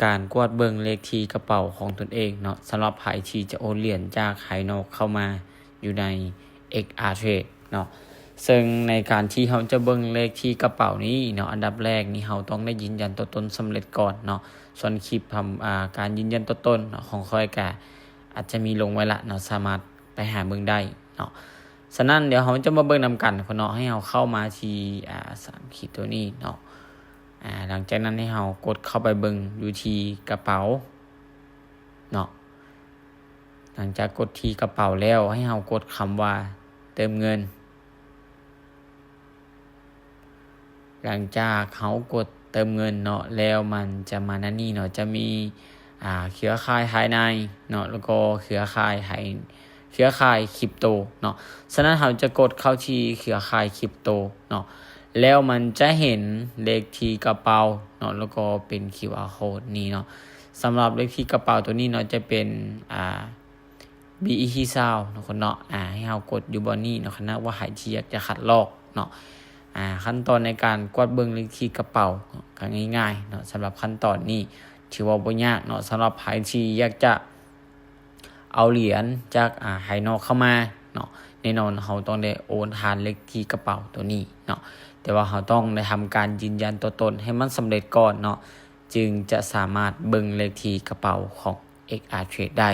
ການກວດເບິ່ງເລກທີ່ກະເປົາຂອງຕົນເອງເນາະ ສຳລັບໃຜທີ່ຈະໂອນຫຼຽນຈາກພາຍນອກເຂົ້າມາຢູ່ໃນ ເອັກອາເທຣດ ເນາະ. ເຊິ່ງໃນການທີ່ເຮົາຈະເບິ່ງເລກທີ່ກະເປົານີ້ເນາະ ອັນດັບແລກນີ້ເຮົາຕ້ອງໄດ້ຢືນຢັນຕົວຕົນສຳເລັດກ່ອນເນາະ. ສ່ວນຄລິບທຳ ອາ ການຢືນຢັນຕົວຕົນເນາະ ຂອງຂ້ອຍກະອາດຈະມີລົງໄວ້ລະເນາະ ສາມາດໄປຫາເບິ່ງໄດ້ເນາະ. ສະນັ້ນ ດຽວເຮົາຈະມາເບິ່ງນຳກັນເນາະ ໃຫ້ເຮົາເຂົ້າມາທີ່ ອາ ສາມຂີດຕົວນີ້ເນາະ. ອາ ຫຼັງຈາກນັ້ນໃຫ້ເຮົາກົດເຂົ້າໄປເບິ່ງຢູ່ທີ່ກະເປົາເນາະ. ຫຼັງຈາກກົດທີ່ກະເປົາແລ້ວ ໃຫ້ເຮົາກົດຄຳວ່າເຕີມເງິນ. ຫຼັງຈາກເຮົາກົດເຕີມເງິນເນາະ ແລ້ວມັນຈະມາໜ້ານີ້ເນາະ ຈະມີ ອາ ເຄືອຂ່າຍພາຍໃນເນາະ ແລ້ວກໍເຄືອຂ່າຍໃຫ້ ເຄືອຂ່າຍຄຣິບໂຕເນາະ. ສະນັ້ນເຮົາຈະກົດເຂົ້າທີ່ເຄືອຂ່າຍຄຣິບໂຕເນາະ ແລ້ວມັນຈະເຫັນເລກທີ່ກະເປົາເນາະ ແລ້ວກໍເປັນຄິວອາໂຄດນີ້ເນາະ. ສຳລັບເລກທີ່ກະເປົາຕົວນີ້ເນາະ ຈະເປັນ ອາ ບີອີທີຊາວເນາະ ຄົນເນາະ. ອາ ໃຫ້ເຮົາກົດຢູ່ບ່ອນນີ້ເນາະ ຄັນຫາກວ່າໃຜທີ່ຢາກຈະຄັດລອກເນາະ. ອາ ຂັ້ນຕອນໃນການກວດເບິ່ງເລກທີ່ກະເປົາກໍງ່າຍໆເນາະ. ສຳລັບຂັ້ນຕອນນີ້ຖືວ່າບໍ່ຍາກເນາະ ສຳລັບໃຜທີ່ຢາກຈະ ເອົາຫຼຽນຈາກ ອາ ພາຍນອກເຂົ້າມາເນາະ ແນ່ນອນເຮົາຕ້ອງໄດ້ໂອນຜ່ານເລກທີ່ກະເປົາຕົວນີ້ເນາະ. ແຕ່ວ່າເຮົາຕ້ອງໄດ້ທຳການຢືນຢັນຕົວຕົນໃຫ້ມັນສຳເລັດກ່ອນເນາະ ຈຶ່ງຈະສາມາດເບິ່ງເລກທີ່ກະເປົາຂອງ ເອັກອາເທຣດ ໄດ້